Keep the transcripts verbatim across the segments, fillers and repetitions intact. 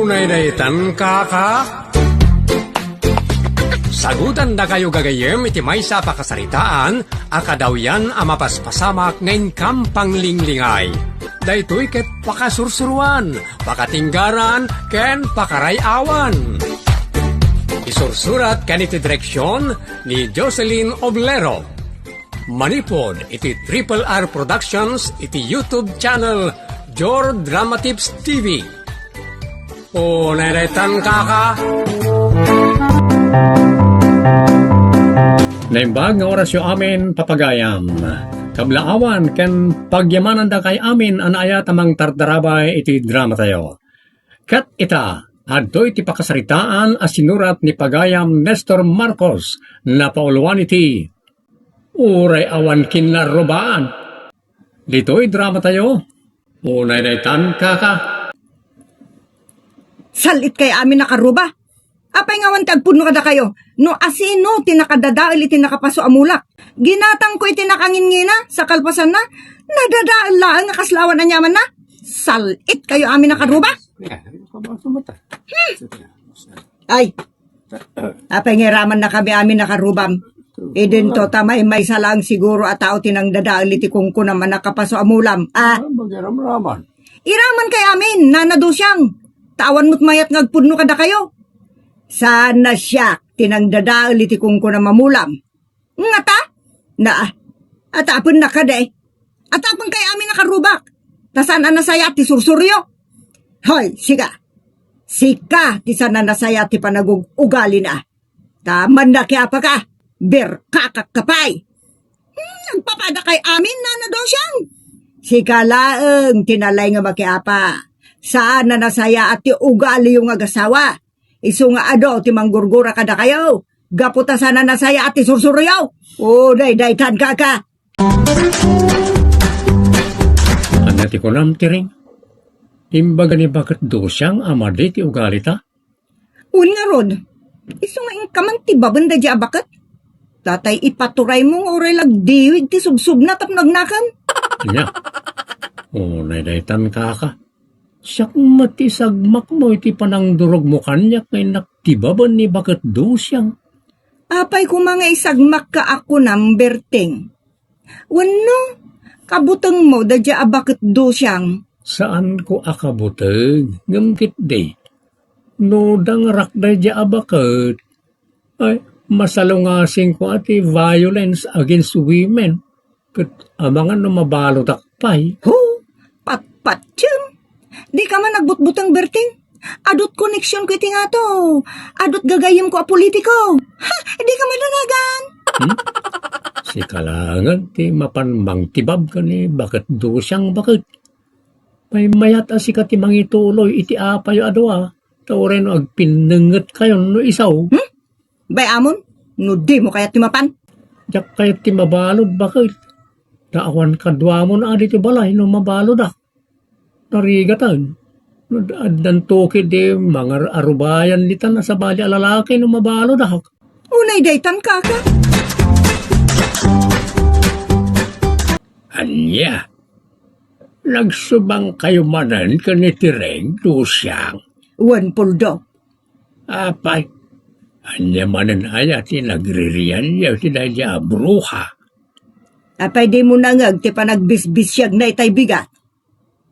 Unay daytan, kaka? Sagutan dakayo gagayyem iti maysa a pakasaritaan a kadawyan a mapaspasamak nga inkam panglinglingay. Daytoy ket pakasursuruan, pakatinggaran, ken pakaray-awan. Isursurat ken iti direksyon ni Jocelyn Oblero. Manipud iti Triple R Productions iti YouTube channel Jor Drama Tips T V. Unay daytan, kaka. Naimbag nga orasyo amin, papagayam. Kablaawan ken pagyamanandakay amin a naayat a mangtartarabay iti dramatayo. Ket ita, adtoy ti pakasaritaan a sinurat ni pagayam Nestor Marcos, napauluan iti Uray Awan Kinarrubaan. Ditoy dramatayo, unay daytan, kaka. Sal-itkay amin a karruba. Apay nga awan ti agpudno kadakayo? No asino ti nakadadael iti nakapaso a mulak? Ginatangko iti nakangingina, sa kalpasanna, nadadael laeng a kasla awan aniamanna. Sal-itkayo amin a karruba. Ay, apay nga iramannakami amin a karrubam? Idinto ta maymaysa laeng siguro a tao ti nangdadael iti kungkunam a nakapaso a mulam, a? Ah, magiramraman. Iramankay amin, Nana Dosiang. Ta awan met mayat nga agpudno kadakayo. Saan a siak ti nangdadael iti kungkunam a mulam. Ngata? Na, atapennak kadi. Atapenkay amin a karrubak. Ta saan a nasayaat ti sursuryo. Hoy, sika. Sika ti saan a nasayaat ti panagug-ugalina. Ta manna kiapaka, berkakak ka pay. Hmm, nagpapadakay amin, Nana Dosiang. Sika laeng ti nalaing a makiapa. Saan a nasayaat ti ugaliyo nga agasawa. Isu nga adu ti manggurgura kadakayo. Gapu ta saan a nasayaat ti sursuroyo. O, daydaytan, kaka. Ania ti kunam, Tiring? Imbaga ni Baket Dosiang a madi ti ugalita? Wen ngarud, isu nga inka mangtibaben daydiay a baket. Tatay ipaturaymo nga uray la agdiwig ti subsubna tapno agnakem. Ania? Unay daytan, kaka. Siak met ti isagmakmo iti panangdurogmo kaniak nga innak tibaben ni Baket Dosiang. Apay koma nga isagmakka a kunam, Berting? Wenno, kabutengmo daydiay a Baket Dosiang? Saanko a kabuteng, ngem ketdi, no dangrak daydiay a baket, ay, masalungasingko a ti violence against women. Ket amangan no mabaludak pay. Ho, patpatiem. Dika man agbutbuteng, Berting. Adut koneksionko iti ngato. Adut gagayyemko a politiko. Ha, dika madanagan. Hmm? Sika laengen ti mapan mangtibab ken ni Baket Dosiang, baket. Maymayat a sika ti mangituloy iti apayo a dua, ta uray no agpinnengetkayon no isu. Hmm? Bay-amon, no dimo kayat ti mapan. Diak kayat ti mabalud, baket. Ta awan kaduamon a ditoy balay no mabaludak. Narigaten. No addanto ketdi mangar-arubayan ditan a sabali a lalaki no mabaludak. Unay daytan, kaka. Ania? Nagsubangkayo manen ken ni Tiring, Dosiang? Wen, Puldo. Apay, ania manen aya ti nagririanyo ti daydiay a bruha? Apay, dimo nangngeg ti panagbisbisiagna itay bigat?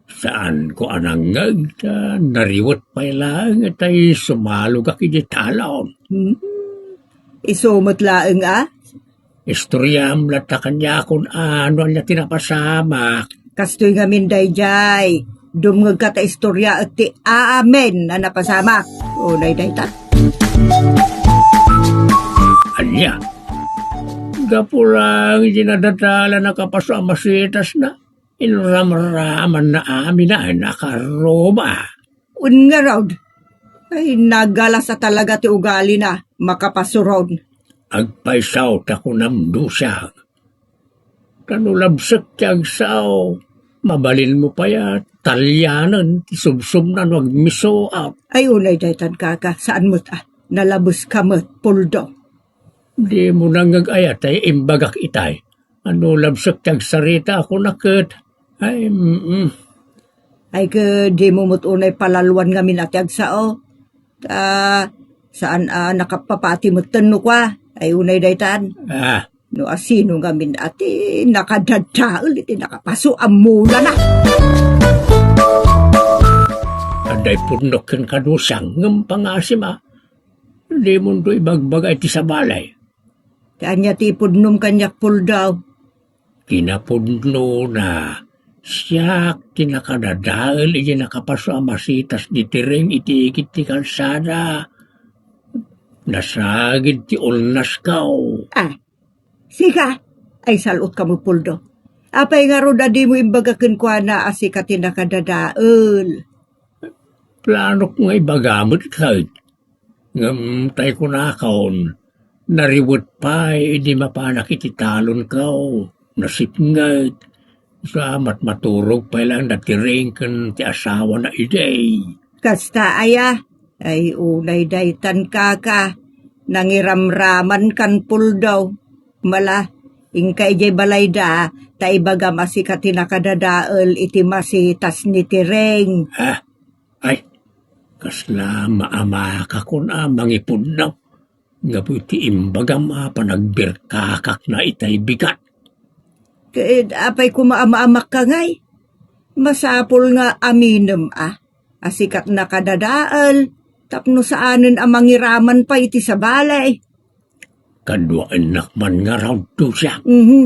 Saanko a nangngeg, ta nariwet pay laeng itay sumalogak idiay talon. Hmm. Isu met laeng a? Istoriam latta kaniak no ania ti napasamak. Kastoy ngamin daydiay. Dumngegka ta istoriaek ti amin a napasamak. Unay dayta. Ania? Gapu laeng iti nadadalan a kapaso a masitasna, inramramanna amin a karruba. Wen ngarud, ay, nagalas a talaga ti ugalina, makapasurod. Agpayso ta kunam, Dosiang. Ta no labsek ti agsao, mabalinmo pay a talianen ti subsubna no agmisoak. Ay, unay daytan, kaka, saan met a, nalabeska met, Puldo. Dimo nangngeg aya tay imbagak itay. A no labsek ti agsarita a kuna ket, ay, mm, Ay, ket dimo met unay palalwan ngamin a ti agsao. Ta, saan a nakapapati metten no kua. Ay, unay daytan. Ah. No asino ngamin a ti nakadadael iti nakapaso a mulana. Adda ipudnok kenka, Dosiang, ngem pangasim a, dimonto ibagbaga iti sabali. Ti ania ti ipudnom kaniak, Puldo? Kinapudnona, siak ti nakadadael iti nakapaso a masitas ni Tireng iti igid ti kalsada. Nasagid ti ulnasko. Ah, sika, ay sal-otka met, Puldo. Apay ngarud a dimo imbaga kenkuana a sika ti nakadadael? Planok nga ibaga met ket. Ngem tay kunakon, nariwet pay idi mapanak iti talonko, nasipnget, sa matmaturog pay laeng da Tireng ken ti asawana idi. Kasta aya? Ay, unay daytan, kaka. Nangiramramankan, Puldo. Mala, inka idiay balayda, ta ibagam a sika ti nakadadael iti masitas ni Tireng. Ah, ay, kasla maamakakon a mangipudno. Gapu iti imbagam a panagbirkakakna itay bigat. Ket apay koma a maamakka ngay? Masapul nga aminem a, a sika ti nakadadael, tapno saanen a mangiraman pay iti sabali. Kaduaennak man ngarud, Dosiang. Mhm.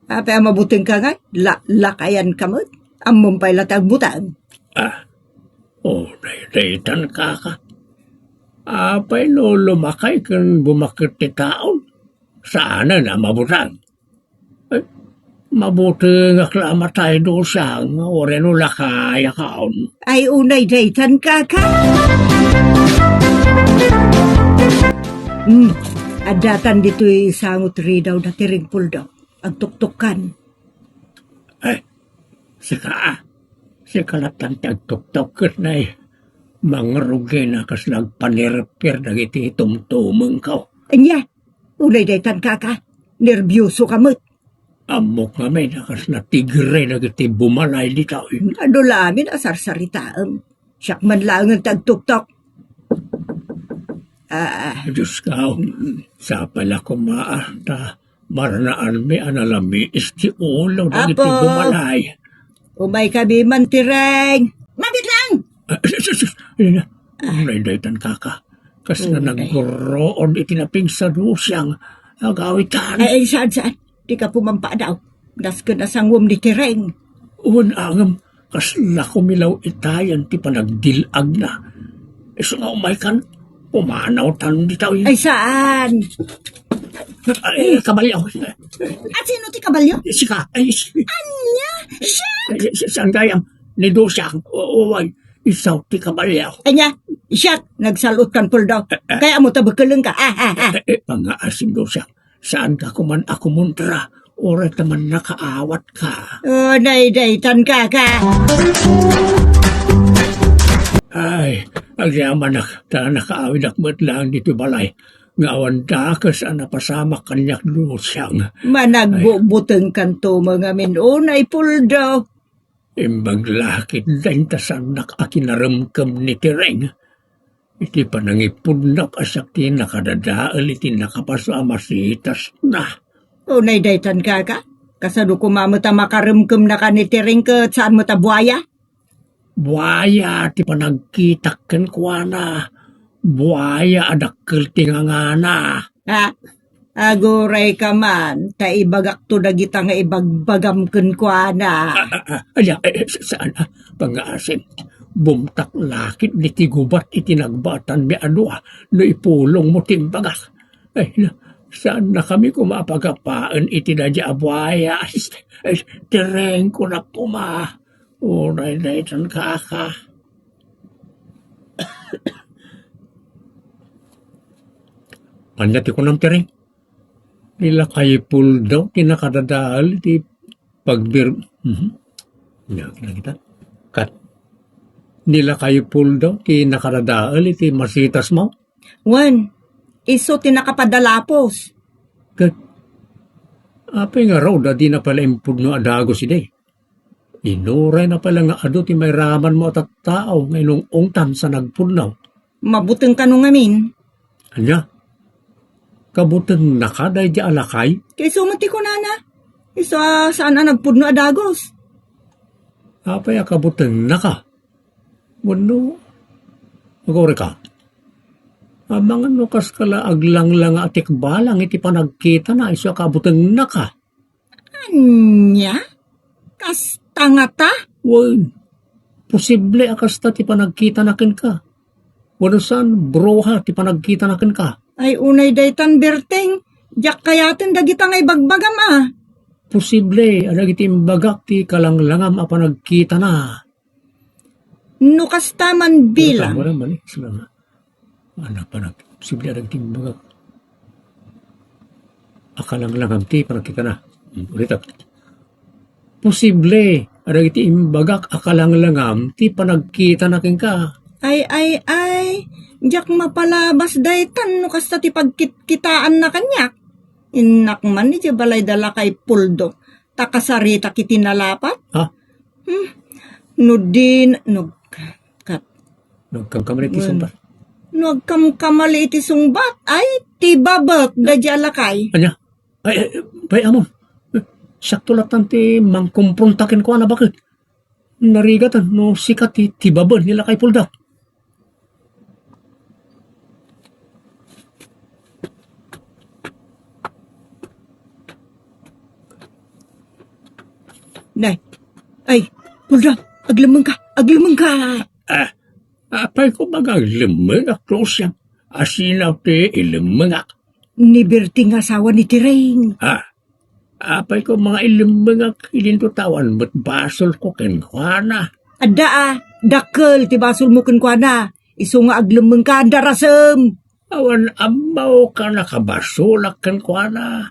Apay a mabutengka ngay? La-, lakayanka met. Ammom pay la ti agbuteng. Ah, o, daytan, kaka. Apay no lumakay ken bumaket ti taon? Saanen a mabuteng. Eh, mabutengak la a matay, Dosiang, uray no lakayakon. Ay, unay daytan, kaka. Hmm, addatan ditoy sango ti ridaw da Tireng, Puldo. Agtuktokkan. Eh, sika, sika latta ti agtuktok ket nay, mangrugina kas nagpanirpir dagiti tumtumengko. Ania? Unay daytan, kaka. Nerbiosoka met. Ammok ngamin a kas natigre dagiti bumalay dita. Adu la amin a sarsaritaem. Siak man laengen ti agtuktok. Ah, Diosko, sapay la koma, ah, ta marnaanmi a nalamiis ti ulo dagiti Apo. Bumalay. Umaykami man, Tireng. Mabit lang! Ah, sus, sus, sus. Ayun na. Ah. Unay daytan, kaka. Kas na Unay. Naggurroon iti napigsa, Dosiang, agawitan. Ay, ay, saan, saan? Dika pumampadaw. Dasken a sanguem ni Tireng. Wen, angem, kasla kumilaw itayan ti panagdil-agna. Isu nga umaykan, pumanawtan dita. Ay, saan? Ay, kabalyo. At sino ti kabalyo? Sika. Ay, si- Anya? Siak? Ay, si-, saan gayam? Ni Dosiang. O, o, ay, isaw ti kabalyo. Anya? Siak, nagsal-otkan, Puldo. Eh, eh. Kaya mo tabekelen ka. Ah, ah, ah. Eh, eh, pangaasim, Dosiang. Saanka koman a kumontra, uray ta mannakaawatka. O, naydaytan, kaka. Ay, agyamanak, ta nakaawidak met laeng ditoy balay, nga awan dakes a napasamak kaniak, Dosiang. Managbugbutengkanto met ngamin unay, Puldo. Imbag la ketdin ta saannak a kinaremkem ni Tireng iti panangipudnak a siak ti nakadadael iti nakapaso a masitasna. Unay daytan, kaka? Kasano koma met a makaremkemnaka ni Tireng ket saan met a buaya? Buaya ti panagkitak kenkuana. Buaya a dakkel ti ngangana. Ha? Agurayka man, ta ibagakto dagita nga ibagbagam kenkuana. Ah, ah, ah, aya, eh, eh, sa-, saan, ah, pangngaasim. Bumtak la ketdi ti gubat iti nagbatanmi a dua, no ipulongmo ti imbagak. Ay, na, saannakami koma a pagapaen iti daydiay a buaya. Ay, Tireng, kunak koma. Uray daytan, kaka. Ania ti kunam, Tireng? Ni lakay Puldo ti nakadadael iti pagbir-, mhm. Nia, nakita? Kat. Ni lakay Puldo ti nakadadael iti masitasmo? Wen, isu ti nakapadalapos. Ket, apay ngarud a dina pay la impudno a dagus idi? Inurayna pay la nga adu ti mairamanmo a tattao nga inung-ungtan sa nagpudno. Mabuteng kano ngamin? Ania? Kabutengnaka daydi a lakay? Kayso met ti kunana. Isu a saan a nagpudno a dagus. Apay a kabutengnaka? Wenno, agurayka. Amangan no kaska la aglanglanga a tikbalang iti panagkitana, isu a kabutengnaka. Ania? Kasta ngata? Wen, posible a kasta ti panagkitana kenka. Wenno saan, bruha ti panagkitana kenka. Ay, unay daytan, Berteng. Diak kayaten dagita nga ibagbagam, a. Posible a dagiti imbagak ti kalanglangam a panagkitana. No kasta man bilang. Wala man, eh. Sila nga. Ano pa nag-, posible a dagiti imbagak a kalanglangam ti panagkitana. Hmm, ulitek. Posible a dagiti imbagak a kalanglangam ti panagkitana kenka. Ay, ay, ay. Diak mapalabas daytan no kasta ti pagkitkitaanna kaniak. Innak man iti balay da lakay Puldo. Ta kasaritak iti nalapat? Ha? Hmm. No din, no, kat-, Nagkamkamali iti Wen. Sungbat. No agkamkamali iti sungbat, ay, ti babek da di alakay. Ania? Ay, ay, ay, amon. Sakto latan ti mangkumpronta kenkuana, baket. Narigatan no sika ti, ti babel ni lakay Puldo. Nay. Ay, Puldo, aglemmengka, aglemmengka. Ah, apay ko nga aglemmengak, Lucian? Asino ti ilemmengak? Ni Berting nga asawa ni Tiring. Ha? Apay ko nga ilemmengak idinto ta awan met basolko kenkuana. Adda a, dakkel ti basolmo kenkuana. Isu nga aglemmengka, darasem. Awan ammo a nakabasolak kenkuana.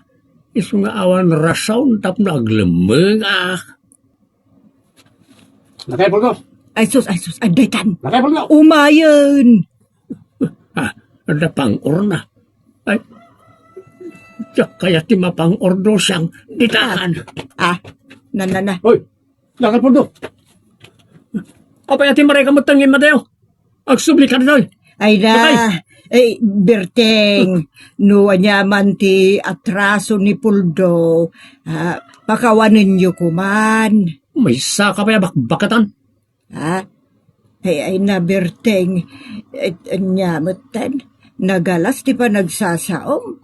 Isu nga awan rason tapno aglemmengak. Lakay Puldo! Ay sus, ay sus, adda itan. Lakay Puldo! Umayen! Ah, adda pang-orna. Ay, diak kayat ti mapang-ordo siang ditan. Ah, ah, na, na, na. Hoy, Lakay Puldo! Apay a ti marayka met nga immadayo? Agsubli ka ditoy. Ay na, Lakay. Ay, Berteng, no aniaman ti atraso ni Puldo, ah, pakawanenyo koman. Maysa ka pay a bakbakatan. Ha? Ay, ay na, Berteng, et ania metten, nagalas ti panagsasaom.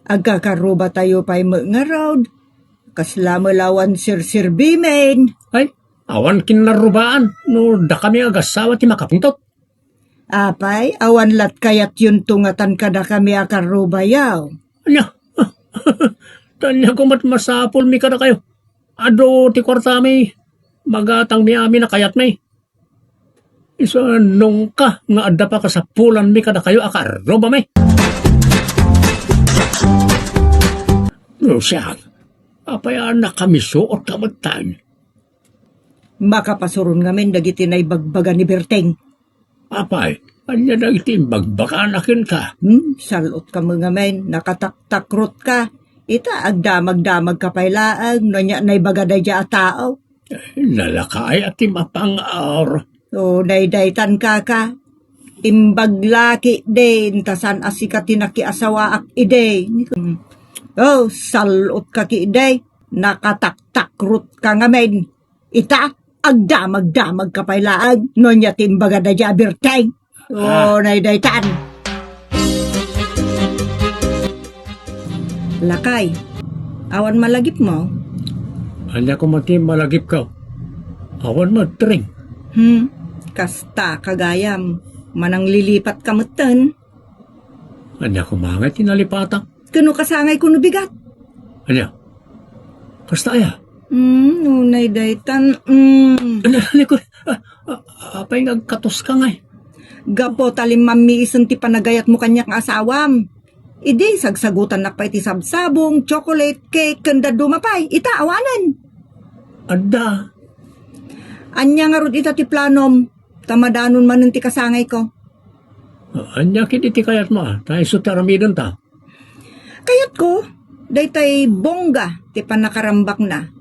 Agkakarrubatayo pay met ngarud. Kasla met la awan serserbimin. Ay, awan kinnarrubaan no dakami agassawa ti makapungtot. Apay, awan lat kayatyonto ngatan kadakami a karrubayo? Ania? Ania koma ti masapulmi kadakayo? Adu ti kuartami, magatangmi amin a kayatmi. Isu a nungka nga adda pakasapulanmi kadakayo a karrubami. Lucian, apay a nakamisuot ka metten? Makapasuron ngamin dagiti naibagbaga ni Berteng. Apay, ania dagiti imbagbagana kenka? Hmm, sal-otka met ngamin, nakataktakrotka. Ita, agdamagdamagka pay laeng no ania naibaga daydiay a tao. Nalakaay a ti mapang-or. O, daydaytan, kaka. Imbag la ketdi, ta saan a sika ti nakiasawaak idi. O, sal-otka ketdi. Nakataktakrotka ngamin. Ita, agdamagdamagka pay laeng no ania ti imbaga daydiay a Berteng. Ah. O, naydaytan. Lakay, awan malagipmo? Ania koma ti malagipko? Awan met, Tiring. Hmm, kasta, kagayam. Mananglilipatka metten. Ania koma ngay ti nalipatak? Ken no kasangayko no bigat. Ania? Kasta aya? Hmm, unay daytan, hmm. Ania, ania ko? Ah, ah, apay nga agkatoska ngay? Gapu ta limmammiisen ti panagayatmo kaniak nga asawam. Idi, sagsagutannak pay ti sabsabong, chocolate, cake, ken dadduma pay. Ita, awanen. Adda. Ania ngarud ita ti planom? Ta madanon manen ti kasangayko. Ania ketdi ti kayatmo, a? Ta isu ti aramidenta. Kayatko, daytay bongga ti pannakarambakna.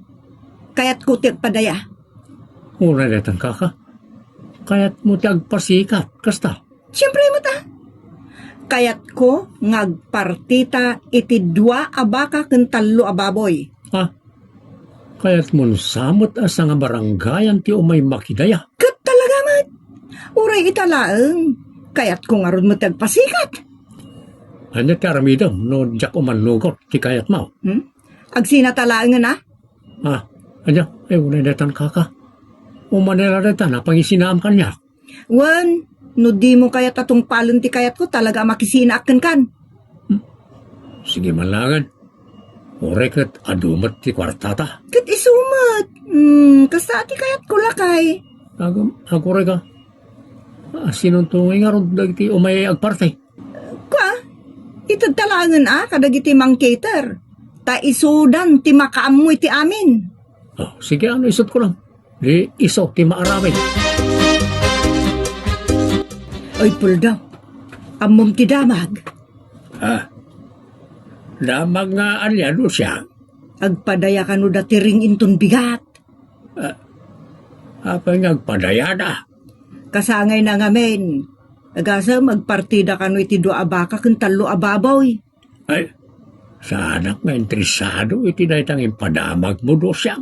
Kayatko ti agpadaya. Uray daytan, kaka. Kayatmo ti agpasikat, kasta? Siempre met, a. Kayatko nga agpartita iti dua a baka ken tallo a baboy. Ah, kayatmo sa met a sangabarangayan ti umay makidaya? Ket talaga met. Uray ita laeng, kayatko ngarud met ti agpasikat. Ania ti aramidem no diak umannugot ti kayatmo? Hmm? Agsinata laengen, a? Ah, ania? Ay, unay daytan, kaka. Umanay la daytan a pangisinaam kaniak. Wen, no dimo kayat a tungpalen ti kayatko, talaga a makisinaak kenkan. Hmm. Sige man laengen. Uray ket adu met ti kuartata. Ket isu met. Hmm, kasta ti kayatko, lakay. Agam, aguray ka. Ah, sinonto ngay ngarud dagiti umay agparti? Kua, itedta laengen a kadagiti mangcater. Ta isudan ti makaammo iti amin. Oh, sige, ano, isutko lang. Di isu ti maaramid. Ay, Puldo, ammom ti damag? Ah, damag nga ania, Lucia? Agpadaya kano da ti ring inton bigat. Ah, apay nga agpadayada? Kasangayna ngamin. Agasem, agpartida kano iti dua a baka ken tallo a baboy. Ay, saanak nga interesado iti dayta nga impadamagmo, Lucia.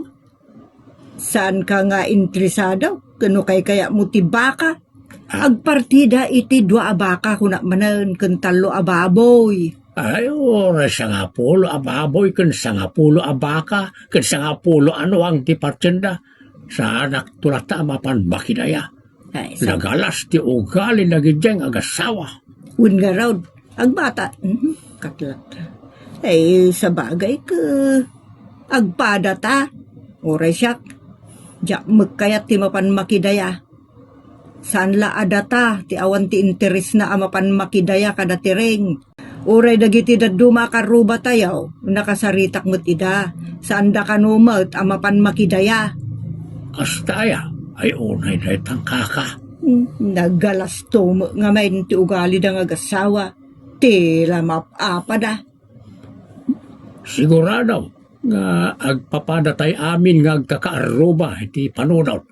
Saanka nga interesado ken no kaykayatmo ti baka? Ah. Agpartida iti dua a baka, kunak manen, ken tallo a baboy. Ay, uray sangapulo a baboy ken sangapulo a baka ken sangapulo a nuang ti partienda. Saanakto latta a mapan makidaya. Ay, sa- Nagalas ti ugali dagidiay nga agasawa. Wen ngarud, agbata, mhm, ket latta. Ay, sabagay ket agpadata. Uray siak, diak met kayat ti mapan makidaya. Saan la a data ti awan ti interesna a mapan makidaya kada ti ring. Uray dagiti dadduma a karrubatayo, nakasaritak met ida. Saanda kano met a mapan makidaya. Kasta aya? Ay, unay daytan, kaka. Hmm, nagalasto met ngamin ti ugalida nga agasawa. Ti la maap-apada. Sigurado nga agpapadatay amin nga agkakaarruba iti panunot.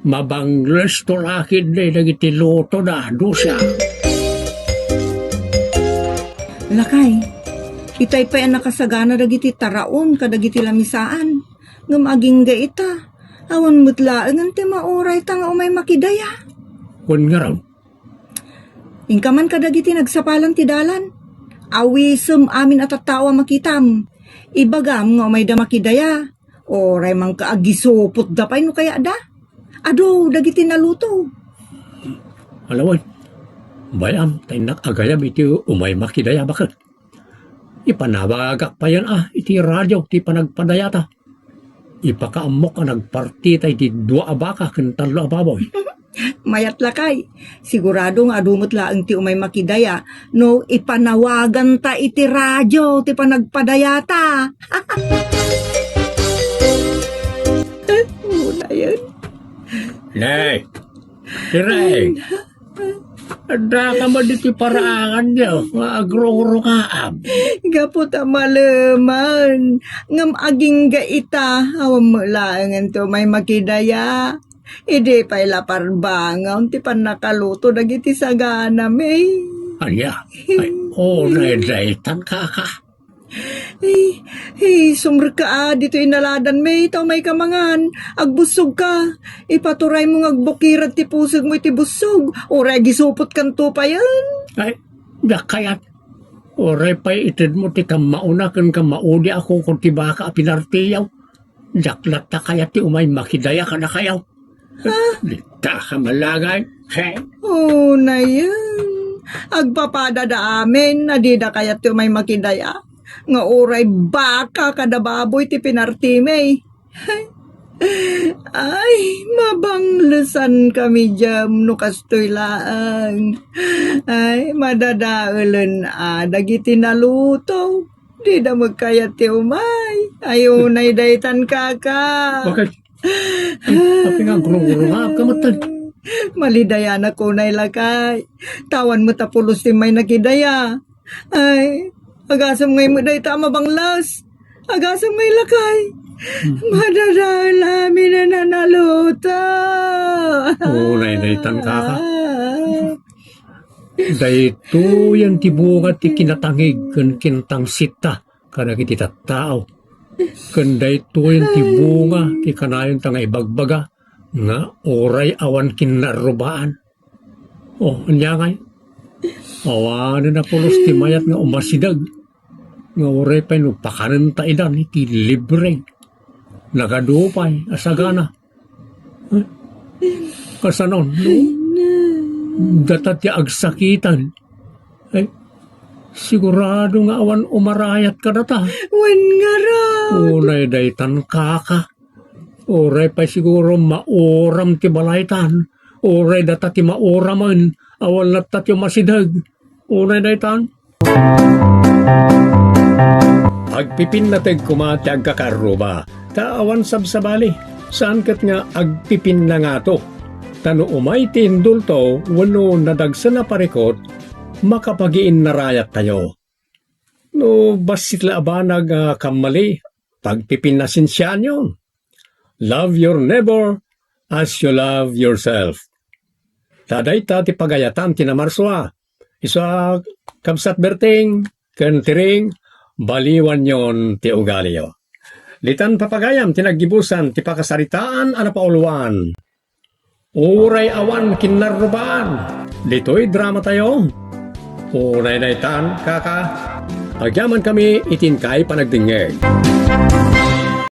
Mabanglesto la ketdi dagiti lutoda, Lucia. Lakay, itay pay a nakasagana dagiti taraon kadagiti lamisaan. Ngem agingga ita, awan met laengen ti maurayta nga umay makidaya. Wen ngarud, Inka man kadagiti nagsapalan ti dalan. Awisem amin a tattao a makitam. Ibagam nga umayda makidaya. Uray mangka agisupotda pay no kayatda. Adu dagiti naluto. Alawen, bay-am ta innak agayam iti umay makidaya baket. Ipanawagak payen a iti radio ti panagpadayata. Ipakaammok a nagpartita iti dua a baka ken tallo a baboy. Mayat lakay. Sigurado nga adu met laeng ti umay makidaya no ipanawaganta iti radio ti panagpadayata. Unayen. Nay! Tiray! Adda ka man ditoy paraangan niya nga agrurungaam. Gapu ta maleman, ngem agingga ita, awan met laengen ti umay makidaya. Idi pay la parbangam ti pannakaluto dagiti saganami. Ania? Ay, unay daytan, kaka. Ay, ay, sumrekka a ditoy inaladanmi, ta umayka mangan. Agbussogka. Ipaturaymo nga agbukirad ti pusegmo iti bussog. Uray agisupotkanto payen. Ay, diak kayat. Uray pay itedmo ti kammaona ken kammaudi a kukod ti baka a pinartiyo. Diak latta kayat ti umay makidaya kadakayo. Ah. Dita ka malagay. He? Unayen, agpapadada amin a dida kayat ti umay makidaya. Nga uray baka kada baboy ti pinartimi. Ay, mabanglesan kami diam no kastoy laeng. Ay, madadaelen a dagiti naluto. Dida met kayat ti umay. Ay, unay daytan, kaka. Bakit? Ay, apay nga agrurungaam ka met, tay? Malidayanak unay lakay. Ta awan met a pulos ti umay makidaya. Ay, agasem ngay met dayta a mabangles. Agasem ngay lakay. Madadael amin a nanaluto. Unay daytan, kaka. Daytoyen ti bunga ti kinatangig ken kintangsitta kadagiti tattao. Ken daytoyen ti bunga ti kanayonta nga ibagbaga nga uray awan kinnarrubaan. O, ania ngay? Awanen a pulos ti mayat nga umasideg, nga uray pay no pakanenta idan iti libre. Nagadu pay a sagana. Eh, kasano, no? Data ti agsakitan. Ay, sigurado nga awan umarayat kadata. Wen ngarud. Unay daytan, kaka. Uray pay siguro mauram ti balaytan. Uray data ti mauramen. Awan latta ti umasideg. Unay daytan. Agpipinnateg koma ti agkakaarruba, ta awan sabsabali, saan ket nga agpipinna ngato. Ta no umay ti indulto wenno nadagsen a parikut, makapagiinnarayattayo. No bassit la a banag a kammali, pagpipinnasensiaanyon. Love your neighbor as you love yourself. Ta dayta ti pagayatan ti Namarsua. Isu a, kabsat Berting ken Tiring, baliwanyon ti ugaliyo. Ditan papagayam ti naggibusan ti pakasaritaan a napauluan. Uray awan kinnarrubaan. Ditoy dramatayo. Unay daytan, kaka. Agyamankami iti inkay panagdengngeg.